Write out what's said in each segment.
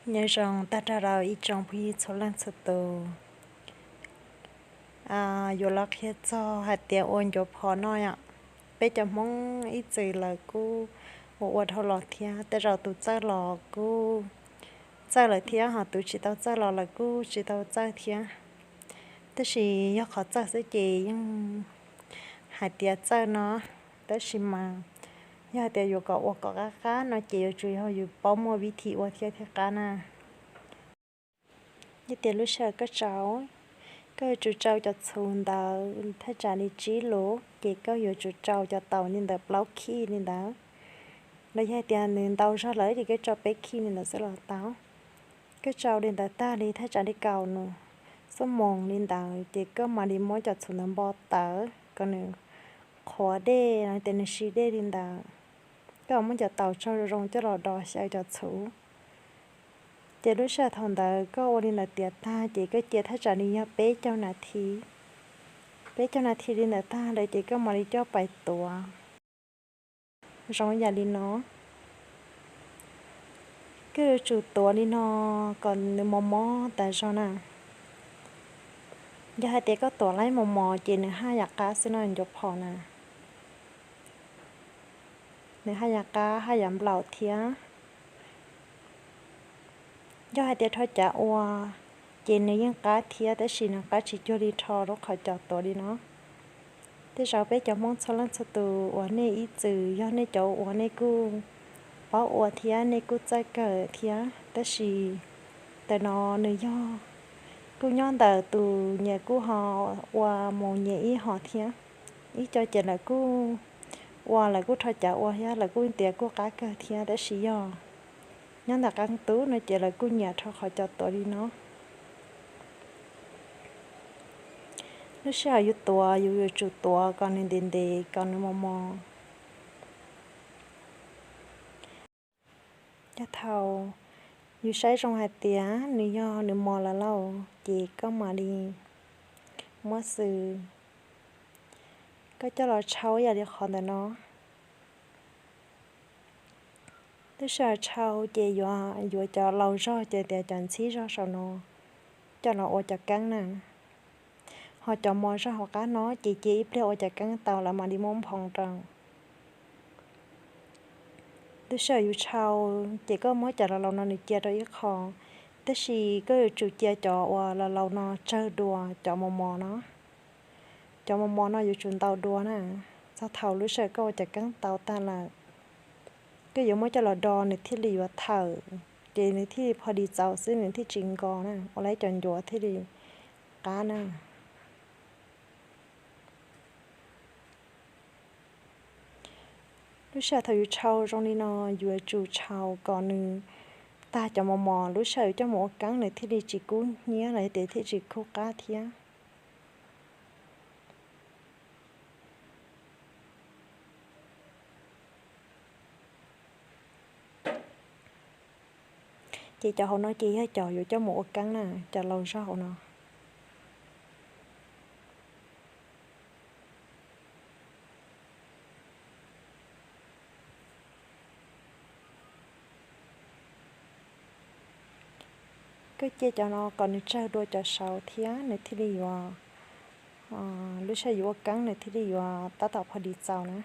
Nyob zoo tag nrho rau ib tsoom phooj ywg txhua leej txhua tus. Yuav los qhia txog hais tias ua ncuav phom no yom, peb cov Hmoob ib txwm lawv kuj ua ua dhau los thiab, tej zaum tus txawj los kuj txawj lawm thiab, ho tus tsis tau txawj los lawv kuj tsis tau txawj thiab. Tab sis yog qhov txawj xwb ces yeej hais tias txawj no, tab sis mas yog hais tias yuav kom ua kom qab qab no ces yuav tsum yog yus paub muaj vib thim ua thiaj thiaj qab na. Yog tias lub sij hawm koj tsau, koj yuav tsum tsau cov txhuv ntawd thaj tsam li tsib lus, ces koj yuav tsum tsau cov taum li ntawd plaub khij li ntawd. Los yog hais tias nws ntau zog lawm ces koj tsau peb khij li ntawd xwb los tau. Koj tsau li ntawd tag li thaj tsam li kaum nus xuab moos li ntawd ces koj mam li muab cov txhuv ntawd npo tawm kom nws qhuav dej los tias nws si dej li ntawd. Koj muab cov taum tsau zoo zoo coj los do xyaw cov txhuv. Ces lub sij hawm thaum ntawd koj ua li ntawd tiav tag ces koj cia thaj tsam li yog peb caug nas this. Peb caug nas this li ntawd tag lawm ces koj mam li coj pais tuav zoo yam li no. Koj yuav tsum tuav li no kom nws mos mos tas zog na. Yog hais tias koj tuav laib mos mos ces nws haj yam qab xwb no ncuav phom na. Nws haj yam qab haj yam nplaum thiab. Yog hais tias rho cav ua ces nws yeej qab thiab, tab sis nws qab tsis cuag li rho lub qhov cos tuav li no. Tej zaum peb cov Hmoob txhua leej txhua tus uas nej ib txwm yog nej cov uas nej kuj paub ua thiab nej kuj txawj kawm thiab, tab sis ntawm no nws yog kuj nyob ntawm tus nyias kuj ho ua mus nyias ib hom thiab. Ib co ces lawv kuj ua lawv kuj rho cav ua thiab lawv kuj tias kuj qab kawg thiab, tab sis yog nyob ntawm qee tus no ces lawv kuj nyiam rho qhov cos tuav li no. Lub sij hawm yus tuav yus yuav tsum tuav kom nws ntev ntev kom nws mos mos. Yog thaum yus saib zoo hais tias nws yog nws mos lawm lauj ces koj mam li muab xws, koj coj los tshau yam li qhov ntawm no. Lub sij hawm tshau ces yuav yuav cov laus zog ces tias cov ntxhib zog saum no coj los ua cov keeb na. Ho cov mos zog hauv qab no ces cia ib pliag ua cov keeb tau lawv mam li muab nphoo rau. Lub sij hawm yus tshau ces koj muab cov laus laus no nws cia rau ib qho, tab sis koj yuav tsum cia cov uas laus laus no tsawg dua cov mos mos no. Cov mos mos no yuav tsum ntau dua na. Txog thaum lub sij hawm koj ua cov keeb tau tag lawm, koj yuav muab coj los do nws thiaj li yuav thawm, ces nws thiaj li pho dis txaus xwb nws thiaj tsis nkos na, ua li cov ncuav thiaj li qab na. Lub sij hawm thaum yus tshau zoo li no, yuav tsum tshau kom nws tag cov mos mos, lub sij hawm yus coj mus ua keeb nws thiaj li tsis kub hnyiab los yog tias thiaj tsis khub qab thiab. Ces cov hauv no ces yog cov yuav coj mus ua keeb na, cov laus zog hauv no. Koj cia cov no kom nws tsawg dua cov saud thiab nws thiaj li yuav, lub sij hawm yus ua keeb nws thiaj li yuav tab tom pho dis txaus na.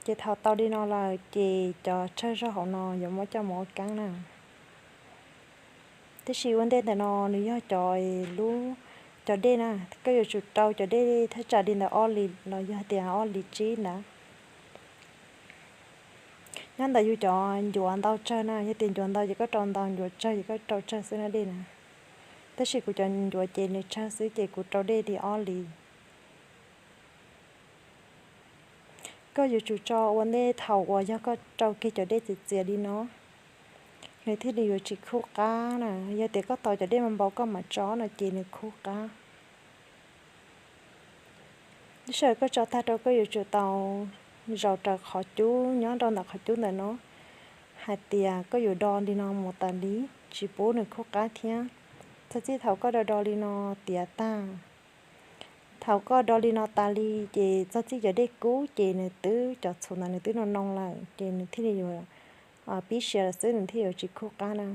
Ces thaum tau li no lawm ces cov tsawg zog hauv no yuav muab coj mus ua keeb na. Tiam sis ua ntej ntawm no nws yog cov lub, cov dej na, koj yuav tsum rau cov dej thaj tsam li ntawm ob lis los yog tias ob lis tsib ntawd. Nyob ntawm yus cov ncuav ntau tsawg na, yog tias ncuav ntau ces koj rau ntau, ncuav tsawg ces koj rau tsawg xwb na dej na. Tab sis kuv cov ncuav ces nws tsawg xwb ces kuv rau dej li ob lis. Koj yuav tsum tso ua ntej thaum uas yog koj rau kiag cov dej txias txias li no, nws thiaj li yuav tsis khub qab na. Yog tias koj tau cov dej npau npau koj mam tso no ces nws khub qab. Lub sij hawm koj tso tag rau koj yuav tsum tau zaum raws qhov cub nyob rau ntawm qhov cub ntawm no, hais tias koj yuav do li no mus tas li, tsis pub nws khub qab thiab. Txog txij thaum koj do do li no tiav tag, thaum koj do li no tas li ces txog txij cov dej kub ces nws twb, cov txhuv ntawd nws twb noo noo lawm ces nws thiaj li yuav pib siav lawm xwb nws thiaj yuav tsis kub qab na.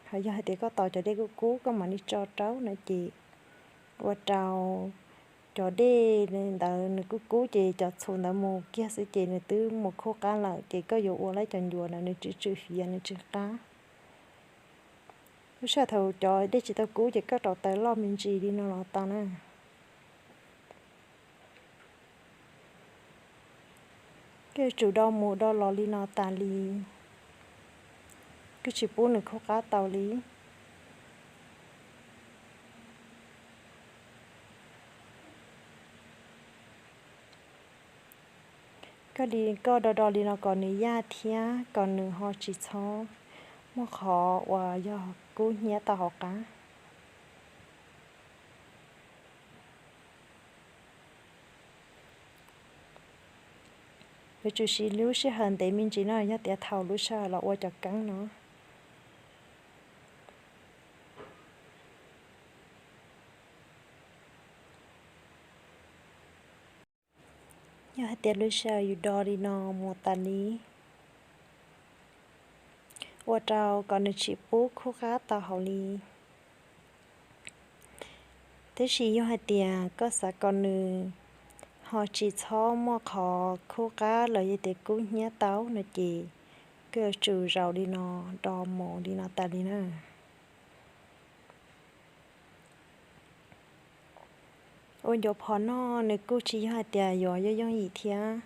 Ho yog hais tias koj tau cov dej kub kub koj mam li tso rau no ces ua rau cov dej ntawd nws kub kub ces cov txhuv ntawd mus kiag xwb ces nws twb mus kub qab lawm ces koj yuav ua lawm cov ncuav ntawd nws tsis tsw fiav nws tsis qab. Lub sij hawm thaum cov dej tsis tau kub ces koj rauv taws loj me ntsis li no los tau na. Koj yuav tsum do mus do los li no tas li, koj tsis pub nws kub qab tau li. Koj li koj do do li no kom nws yaj thiab kom nws ho tsis txhob muaj qhov uas yog kub hnyiab tau hauv qab. Yuav tsum siv lub sij hawm ntev me ntsis no yog tias thaum lub sij hawm los ua cov keeb no. Yog hais tias lub sij hawm yus do li no mus tas li, ua rau kom nws tsis pub kub qab tau hauv li. Tab sis yog hais tias koj xav kom nws ho tsis txhob muaj qhov kub qab los yog tias kub hnyiab tau no ces koj yuav tsum zaum li no, do mus li no tas li na. Ua ncuav phom noj nws kuj tsis yog hais tias yuav yooj yooj yim thiab,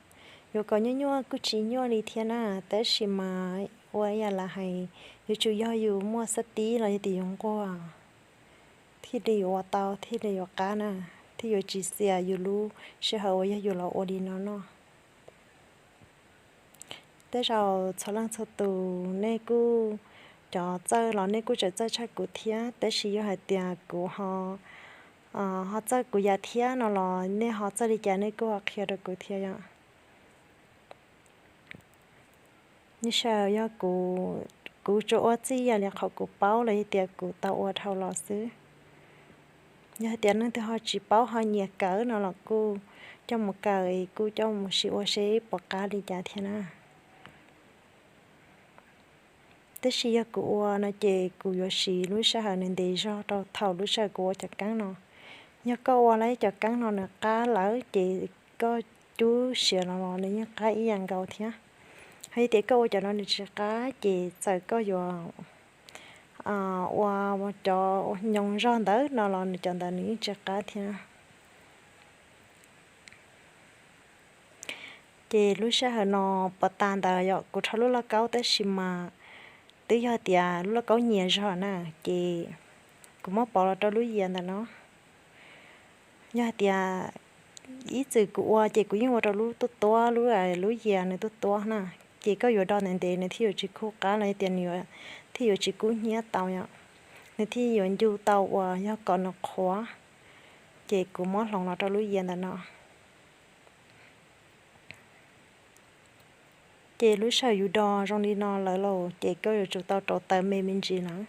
yuav kom nyuaj nyuaj kuj tsis nyuaj li thiab na, tab sis mas ua ib yam li hais, yuav tsum yog yus muaj xab tib los yog tias yus nquag thiaj li yuav ua tau thiaj li yuav qab na, thiaj yuav tsis xiam yus lub sij hawm uas yog yus los ua li no noj. Tej zaum txhua leej txhua tus nej kuj, cov txawj los nej kuj tseem txawj tshaj kuv thiab, tab sis yog hais tias kuv ho, ho txawj kuv yam thiab no los nej ho txawj li cas nej kuj ho qhia rau kuv thiab yom. Nws sawv yog kuv, kuv tsuas ua txij yam li qhov kuv paub los yog tias kuv tau ua dhau los xwb. Yog hais tias leej twg ho tsis paub ho nyiam kawm no los kuj coj mus kawm es kuj coj mus sim ua seb puas qab li cas thiab na. Tab sis yog kuv ua no ces kuv yuav siv lub sij hawm nws ntev zog rau thaum lub sij hawm kuv ua cov keeb no. Yog koj ua lawm cov keeb no nws qab lawm ces koj cub siav no los nws yeej qab ib yam nkaus thiab. Hos yog tias koj ua cov no nws tsis qab ces txawm koj yuav ua cov nyoos zog ntawd no los nws cov ntawd nws yeej tsis qab thiab. Ces lub sij hawm no puas tas ntawd yom, kuv rho lub lauj kaub tab sis mas twb yog tias lub lauj kaub nyias zog na, ces kuv muab pov los rau lub yias ntawm no. Yog hais tias ib txwm kuv ua ces kuv yeej ua rau lub tuab tuab, lub, lub yias nws tuab tuab na, ces koj yuav do ntev ntev nws thiaj yuav tsis kub qab los yog tias nws thiaj yuav tsis kub hnyiab tau yom, nws thiaj yuav ncu tau uas yog kom nws qhuav. Ces kuv muab hloov los rau lub yias ntawm no. Ces lub sij hawm yus do zoo li no lawm lauj, ces koj yuav tsum tau rauv taws me me ntsis lawm.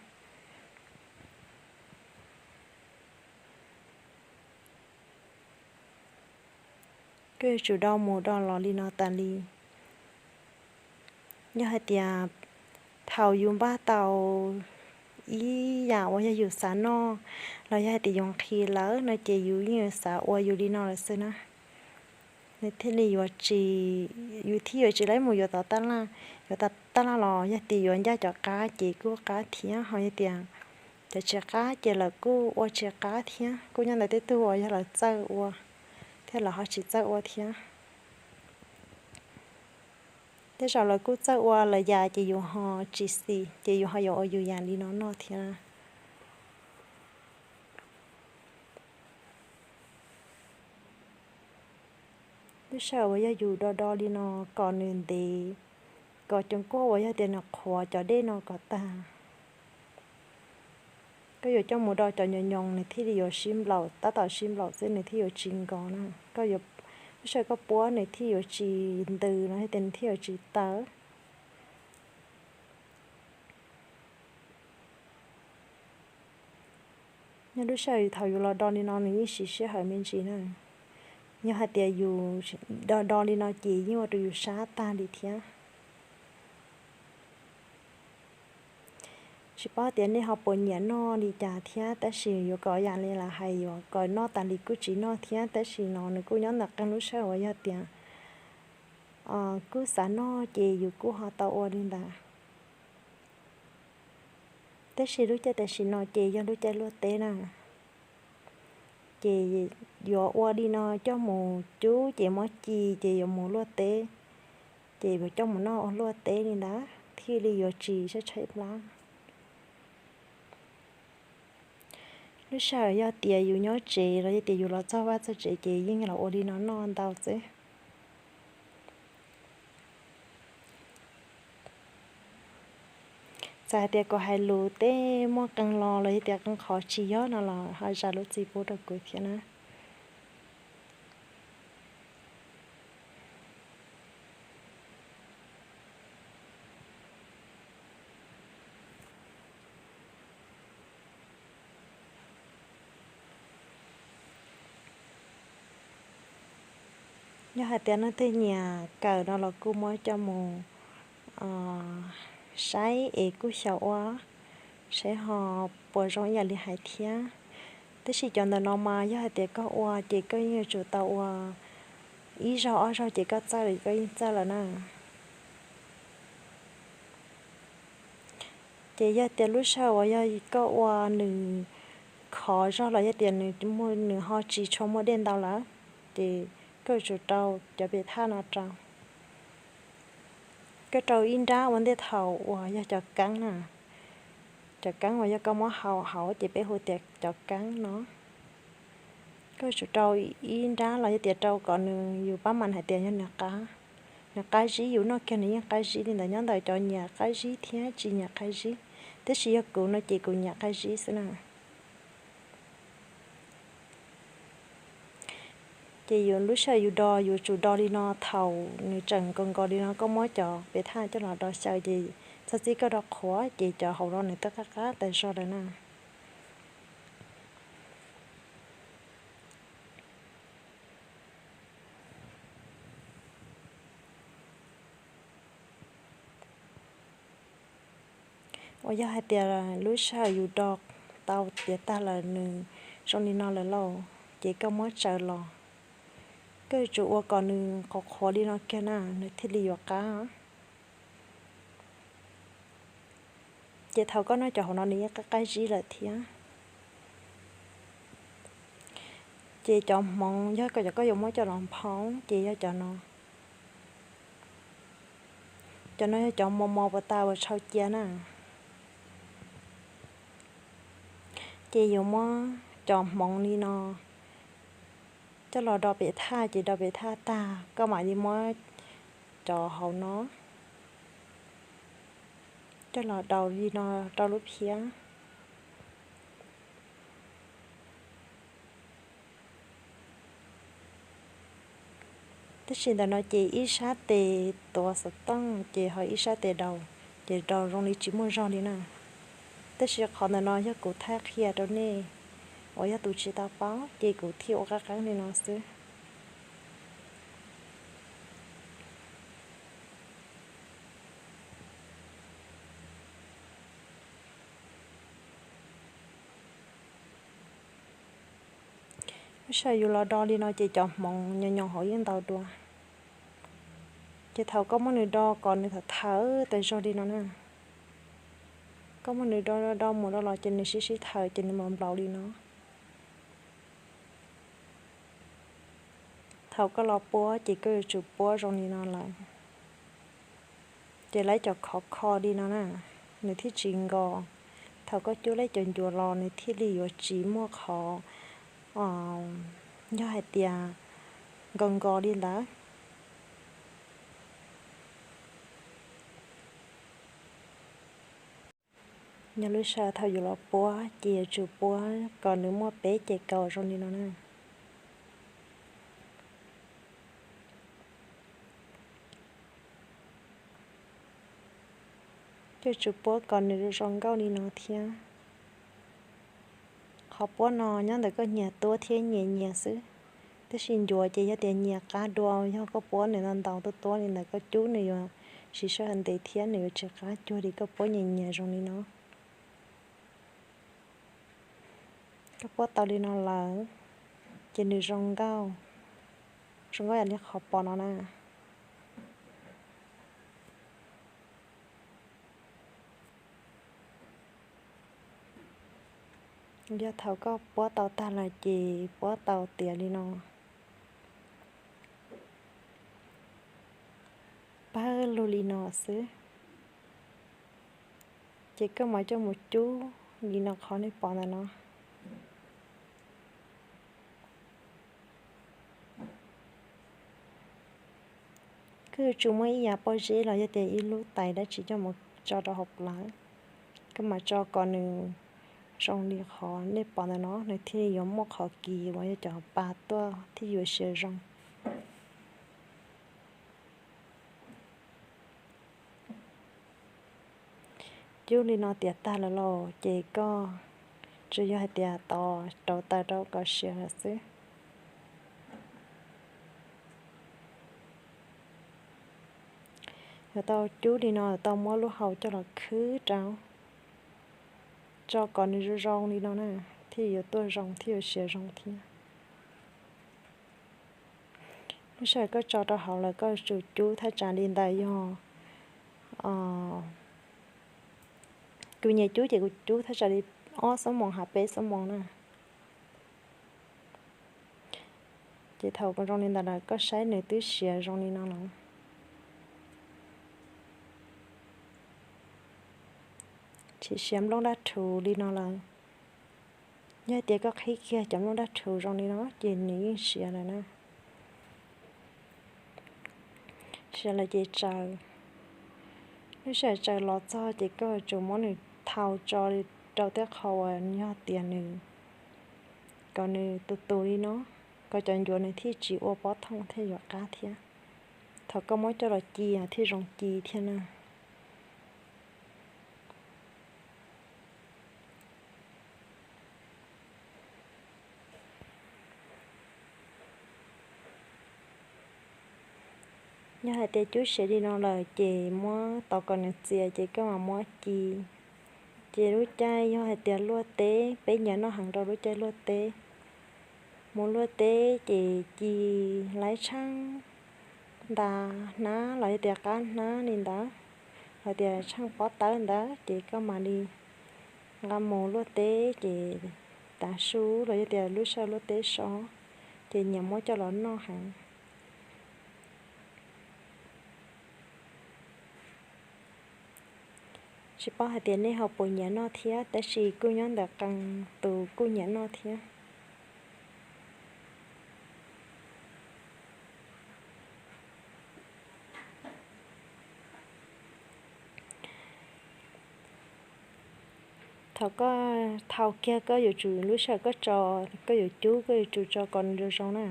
Koj yuav tsum do mus do los li no tas li. Yog hais tias thaum yus npaj tau ib yam uas yog yus xav noj, los yog hais tias yus nqhis lawm no ces yus yeej yuav xav ua yus li no lawm xwb na. Nws thiaj li yuav tsis, yus thiaj yuav tsis laib mus yuav tom taj laj. Yuav tom taj laj los yog tias yuav ncaj cov qab ces kuj qab thiab, ho yog tias cov tsis qab ces lawv kuj ua tsis qab thiab, kuj nyob ntawm tej tug uas yog lawv txawj ua thiab lawv ho tsis txawj ua thiab. Tej zaum lawv kuj txawj ua lawv yam ces yus ho tsis xis ces yus ho yuav ua yus yam li no noj thiab. Lub sij hawm uas yog yus do do li no kom nws ntev, kom cov nkuaj uas yog tias nws qhuav cov dej no kom tag. Koj yuav coj mus do cov nyoos nyoos nws thiaj li yuav sib nplaum, tab tom sib nplaum xwb nws thiaj yuav tsis nkos na. Koj yuav, lub sij hawm koj puab nws thiaj yuav tsis ntws no, yog tias nws thiaj yuav tsis tawv. Nyob lub sij hawm thaum yus los do li no nws yeej siv sij hawm me ntsis na. Yog hais tias yus do do li no ces yeej ua rau yus sab tag li thiab. Tsis paub tias nej ho puas nyiam noj li cas thiab, tab sis yuav kom yam li lawv hais yuav kom noj tas li kuj tsis noj thiab, tab sis no nws kuj nyob ntawm qee lub sij hawm uas yog tias kuj xav noj ces yus kuj ho tau ua li ntawd. Tab sis lub caij tam sim no ces yog lub caij luaj teb na, ces yuav ua li no coj mus cub ces muab ci ces yuav mus luaj teb, ces yuav coj mus noj ua luaj teb li ntawd thiaj li yuav tsis tshaib tshaib plab. Lub sij hawm yog tias yus nyob tsev los yog tias yus los txog vaj txog tsev ces yeej los ua li no noj ntau xwb. Txawm hais tias kuv hais lus tej muaj qee lo los yog tias qee qhov tsis yog no los ho zam lub txim pub rau kuv thiab na. Yog hais tias leej twg nyiam kawm no los kuj muab coj mus saib es kuj xyaum ua saib ho puas zoo ib yam li hais thiab. Tab sis cov ntawm no mas yog hais tias koj ua ces koj yeej yuav tsum tau ua ib zaug ob zaug ces koj txawj lawm, koj yeej txawj lawm na. Ces yog tias lub sij hawm uas yog koj ua nws khov zog los yog tias nws ho tsis tshua muaj dej ntau lawm, ces koj yuav tsum rau cov pem thaj no rau. Koj rau ib nrab ua ntej thaum uas yog cov keeb na. Cov keeb uas yog koj muab hau hauv ces peb hu tias cov keeb no. Koj yuav tsum rau ib nrab los yog tias rau kom nws, yus pab mas hais tias yog nws qab, nws qab zib, yus noj kiag nws yeej qab zib li ntawd, nyob ntawm cov nyiam qab zib thiab tsis nyiam qab zib. Tab sis yog kuv no ces kuv nyiam qab zib xwb na. Ces yus lub sij hawm yus do, yus tsum do li no thaum nws tseem nkaus nkaus li no, koj muab cov pem thaj coj los do xyaw ces txhob txib koj do qhuav ces cov hauv no nws twb qab qab tas zog lawm na. Uas yog hais tias lub sij hawm yus do tau tiav tag lawm nws zoo li no lawm lauj, ces koj muab tsaws los, koj yuav tsum ua kom nws qhuav qhuav li no kiag na nws thiaj li yuav qab. Ces thaum koj noj cov hauv no nws yeej qab qab zib lawm thiab. Ces cov hmoov yog cov koj yuav muab coj los nphoo ces yog cov no. Cov no yog cov mos mos puas tas uas tshau cia na. Ces yuav muab cov hmoov li no coj los do pem thaj, ces do pem thaj tag koj mam li muab cov hauv no coj los daus li no rau lub phiab. Tab sis ntawm no ces ib sab tes tuav xov tooj ces ho ib sab tes daus, ces daus zoo li tsis muaj zog li na. Tab sis qhov ntawm no yog kuv thaij qhia rau nej uas yog tus tsis tau paub ces kuv thiaj ua qab qeeb li no xwb. Lub sij hawm yus los do li no ces cov hmoov nyo nyo hauv yeej ntau dua. Ces thaum koj muab nws do kom nws thaum thawm tas zog li no na, koj muab nws do do mus do los ces nws sib sib thawm ces nws mam nplaum li no. Thaum koj los puab ces koj yuav tsum puab zoo li no lawm. Ces laib cov khov kho li no na, nws thiaj tsis nkos. Thaum koj cuab laib cov ncuav los nws thiaj li yuav tsis muaj qhov yog hais tias nkos nkos li ntawd. Yog lub sij hawm thaum yus los puab ces yuav tsum puab kom nws muaj peb ces kaum zoo li no na. Yuav tsum puab kom nws zoo nkauj li no thiab. Qhov puab no nyob ntawm koj nyias tuab thiab nyias nyias xwb. Tab sis ncuav ces yog tias nyias qab dua, yog koj puab nws ntau ntau tuab tuab li ntawd koj cub nws yuav siv sij hawm ntev thiab nws yuav tsis qab cuag li koj puab nyias nyias zoo li no. Koj puab tau li no lawm, ces nws zoo nkauj, zoo nkauj yam li qhov pom no na. Yog thaum koj puab tau tag lawm ces puab tau tiav li no, pawg lug li no xwb. Ces koj mam coj mus cub li no qhov nej pom ntawm no. Koj yuav tsum muaj ib yav pob zeb los yog tias ib lub tais dab tsi coj mus tso rau hauv plawv. Koj mam tso kom nws zoo li qhov nej pom ntawm no, nws thiaj li yuav muaj qhov kis uas yog cov pa tuaj thiaj yuav siav zoo. Cub li no tiav tag lawm lauj, ces koj tsuas yog hais tias tos rauv taws rau kom siav lawm xwb. Yuav tau cub li no, yuav tau muab lub hau coj los khwb rau, tso kom nws zoo zoo li no na, thiaj yuav tuaj zoo thiaj yuav siav zoo thiab. Lub sij hawm koj tso rau hauv lawm koj yuav tsum cub thaj tsam li ntawm yog, kuv nyiam cub ces kuv cub thaj tsam li ob xuab moos hab peb xuab moos na. Ces thaum zoo li ntawd lawm koj saib nws twb siav zoo li no lawm, tsis siav nplooj dab rhuv li no lawm. Yog tias koj qhib kiag cov nplooj dab rhuv zoo li no ces nws yeej siav lawm na. Siav lawm ces tsaws. Lub sij hawm tsaws los txog ces koj yuav tsum muab nws thau tso rau tej qho uas yog tias nws, kom nws tus tus li no, kom cov ncuav nws thiaj tsis ua pob thooj thiaj yuav qab thiab. Thaum koj muab coj los ci thiaj zoo ci thiab na. Yog hais tias cub siav li no lawm ces muab tos kom nws txias ces koj mam muab ci. Ces lub caij yog hais tias luaj teb, peb nyiam noj heev rau lub caij luaj teb. Mus luaj teb ces ci laib tsheej ntas hnab los yog tias qab hnab li ntawd, hais tias tsheej pob tawb ntawd ces koj mam li nqa mus luaj teb ces tav su los yog tias lub sij hawm luaj teb so ces nyias muab coj los noj heev. Tsis paub hais tias nej ho puas nyiam noj thiab, tab sis kuj nyob ntawm qee tus kuj nyiam noj thiab. Thaum koj thau kiag koj yuav tsum, lub sij hawm koj tso, koj yuav cub koj yuav tsum tso kom nws zoo zoo na.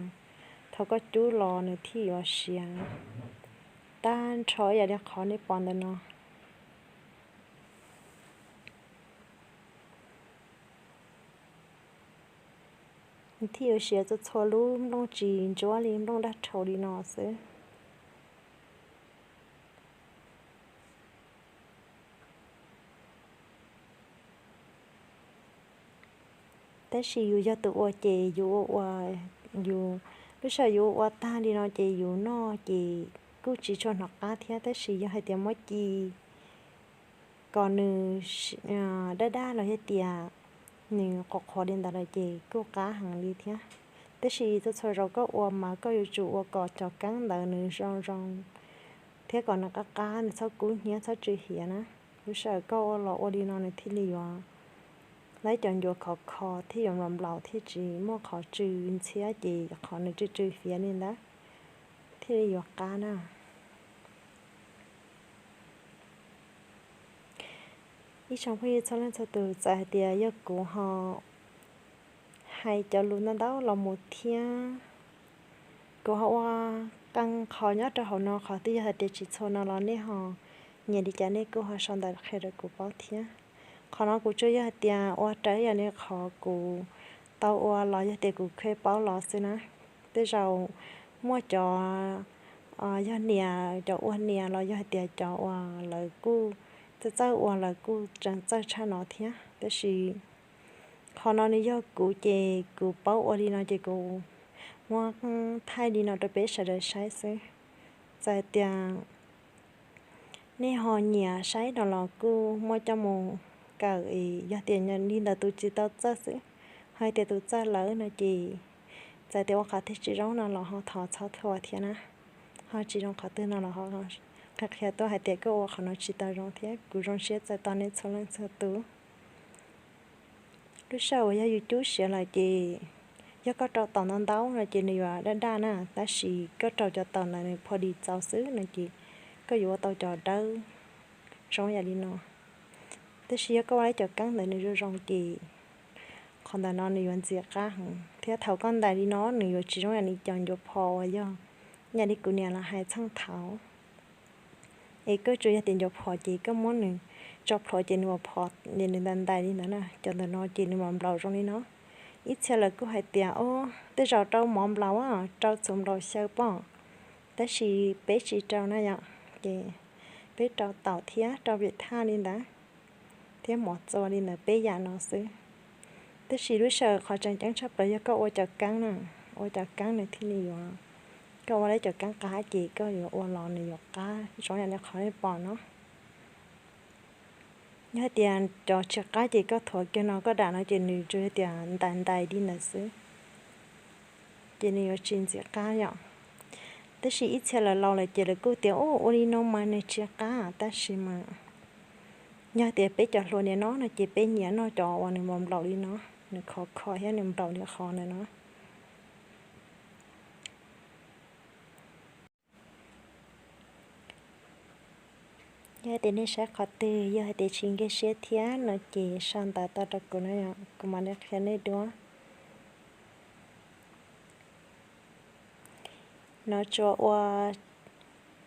Thaum koj cub los nws thiaj yuav siav tag nrho ib yam li qhov nej pom ntawm no. Nws thiaj yuav siav txhua txhua lub nplooj tsis ntsuab li nplooj dab rhuv li no xwb. Tab sis yus yog tus ua ces yus ua ua, yus, lub sij hawm yus ua ua tag li no ces yus noj ces kuj tsis tshua hnov qab thiab, tab sis yog hais tias muab ci kom nws daj daj los yog tias nws qhuav qhuav li ntawd lawm ces kuj qab heev li thiab. Tab sis txhua txhua zaus koj ua mas koj yuav tsum ua kom cov keeb ntawd nws zoo zoo thiab kom nws qab qab, nws txhob kub hnyiab txhob tsw hiav na. Lub sij hawm koj ua los ua li no nws thiaj li yuav, lawv cov ncuav khov kho thiaj yuav nplaum nplaum thiaj tsis muaj qhov tsw ntxhiab ces qhov nws tsw tsw hiav li ntawd thiaj li yuav qab na. Ib tsoom phooj ywg txhua leej txhua tus, txawm hais tias yog kuv ho hais cov lus ntau ntau los mus thiab, kuv ho ua qee qhov nyob rau hauv no, qhov twg yog hais tias tsis txhua no los nej ho nyiam li cas nej kuj ho sau ntawv qhia rau kuv paub thiab. Qhov no kuv tsuas yog hais tias ua raws ib yam li qhov kuv tau ua los yog tias kuv kheev paub los xwb na. Tej zaum muaj cov yog niam, cov ua niam los yog hais tias cov uas lawv kuj txawj txawj ua lawv kuj tseem txawj tshaj no thiab, tab sis Qhov no nws yog kuv ces kuv paub ua li no ces kuv muab thaij li no rau peb sawv daws saib xwb. Txawm tias nej ho nyiam saib no los kuj muab coj mus kawm es yog tias li ntawd tus tsis tau txawj xwb, ho tias tus txawj lawm no ces txawm tias ua qhov twg tsis zoo no los ho thov txhob thuam thiab na. Ho tsis zoo qhov twg no los ho qhia qhia tuaj hais tias koj ua qhov no tsis tau zoo thiab. Kuv zoo siab txais tos nej txhua leej txhua tus. Lub sij hawm uas yog yus cub siav lawm ces yog koj rau taum ntau ntau no ces nws yuav daj daj na, tab sis koj rau cov taum ntawd nws pha dis txaus xwb no ces koj yuav ua tau cov dawb zoo yam li no. Tab sis yog koj ua lawm cov keeb ntawd nws zoo zoo ces qhov ntawm no nws yuav ntxim qab heev thiab thaum koj ntais li no nws yuav tsis zoo yam li cov ncuav phom uas yog yam li kuv niam lawv hais txheej thaud. Es koj tsuas yog tias ncuav phom ces koj muab nws tso plhuav ces nws mam phom, nws ntais ntais li ntawd na. Cov ntawm no ces nws mam nplaum zoo li no. Ib txhia lawv kuj hais tias, o, tej zaum rau mov nplaum, rau txhuv nplaum xyaw pob, tab sis peb tsis rau na yom, ces peb rau taum thiab rau vim thaj li ntawd thiab mov txua li ntawd peb yam no xwb. Tab sis lub sij hawm qhov tseem ceeb tshaj plaws yog koj ua cov keeb na, ua cov keeb nws thiaj li yuav, koj ua lawm cov keeb qab ces koj yuav ua los nws yuav qab zoo yam li qhov nej pom no. Yog hais tias cov tsis qab ces koj thuav kiag no koj dam no ces nws tsuas yog tias ntais ntais li ntawd xwb, ces nws yuav tsis ntxim qab yom. Tab sis ib txhia lawv laus lawm ces lawv kuj tias, u, ua li no mas nws tsis qab, tab sis mas yog tias peb cov hluas niam no no ces peb nyiam noj cov uas nws nplaum nplaum li no, nws khov kho thiab nws nplaum li qhov ntawm no. Yog hais tias nej saib qhov twg yog hais tias tsis nkag siab thiab no ces sau ntawv tau rau kuv no, kuv mam li qhia nej dua. No tsuas ua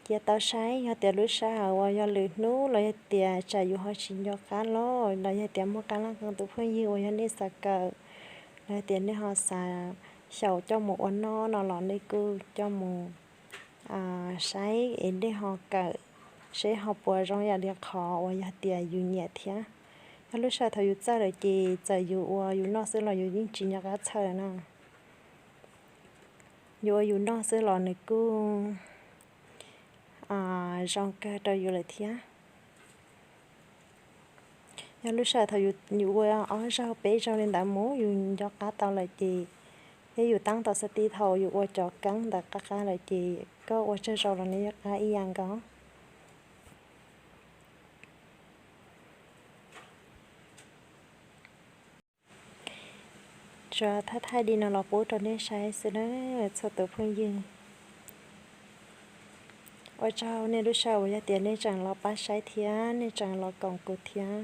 cia tau saib, yog tias lub sij hawm uas yog lwm hnub los yog tias tsam yus ho tsis nco qab los los yog tias muaj qee leej qee tus phooj ywg uas yog nej xav kawm los yog tias nej ho xav xyaum coj mus ua noj no los nej kuj coj mus saib es nej ho kawm seb ho puas zoo yam li qhov uas yog tias yus nyiam thiab. Yog lub sij hawm thaum yus txawj lawm ces txawm yus ua yus noj xwb los yus yeej tsis nco qab txhawj na. Yus ua yus noj xwb los nws kuj zoo kawg rau yus lawm thiab. Yog lub sij hawm thaum yus ua ob zaug peb zaug li ntawd mus yus nco qab tau lawm ces, thiab yus tab tom xav tib thaum yus ua cov keeb ntawd qab qab lawm ces koj ua tsawg zaus los nws yeej qab ib yam nkaus. Tsuas thaij thaij li no los pub rau nej saib xwb na txhua tus phooj ywg. Ua tsaug nej lub sij hawm uas yog tias nej tseem los pab saib thiab nej tseem los koom kuv thiab.